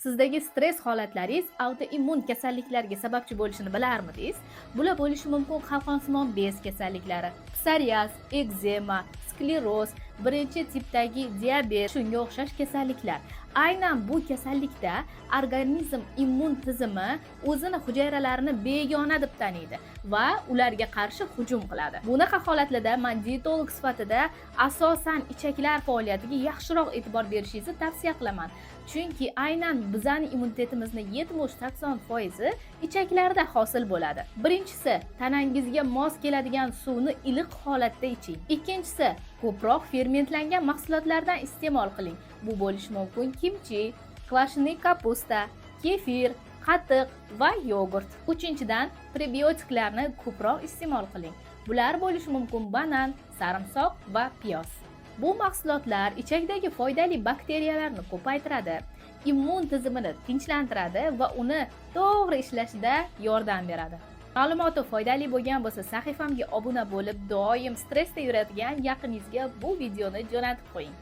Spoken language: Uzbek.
Sizdagi stress holatlaringiz autoimmun kasalliklarga sababchi bo'lishini bilarmidingiz? Bular bo'lishi mumkin qalqonsimon bez kasalliklari, psoriaz, ekzema, skleroz, birinchi tipdagi diabet, shunga o'xshash kasalliklar. Aynan bu kasallikda organizm immun tizimi o'zini hujayralarini begona deb taniydi va ularga qarshi hujum qiladi. Bunaqa holatlarda man dietolog sifatida asosan ichaklar faoliyatiga yaxshiroq e'tibor berishingizni tavsiya qilaman. Chunki aynan bizani immunitetimizni 70-80 foizi ichaklarda hosil bo'ladi. Birinchisi, tanangizga mos keladigan suvni iliq holatda iching. Ikkinchisi, ko'proq fermentlangan mahsulotlardan iste'mol qiling. Bu bo'lishi mumkin kimchi, квашеный капуста, kefir, qatiq va yogurt. Uchinchidan, prebiotiklarni ko'proq iste'mol qiling. Bular bo'lishi mumkin banan, sarimsoq va piyoz. Bu mahsulotlar ichakdagi foydali bakteriyalarni ko'paytiradi, immun tizimini tinchlantiradi va uni to'g'ri ishlashida yordam beradi. Ma'lumoti foydali bo'lgan bo'lsa, sahifamga obuna bo'lib, doim stressda yuradigan yaqiningizga bu videoni jo'natib qo'ying.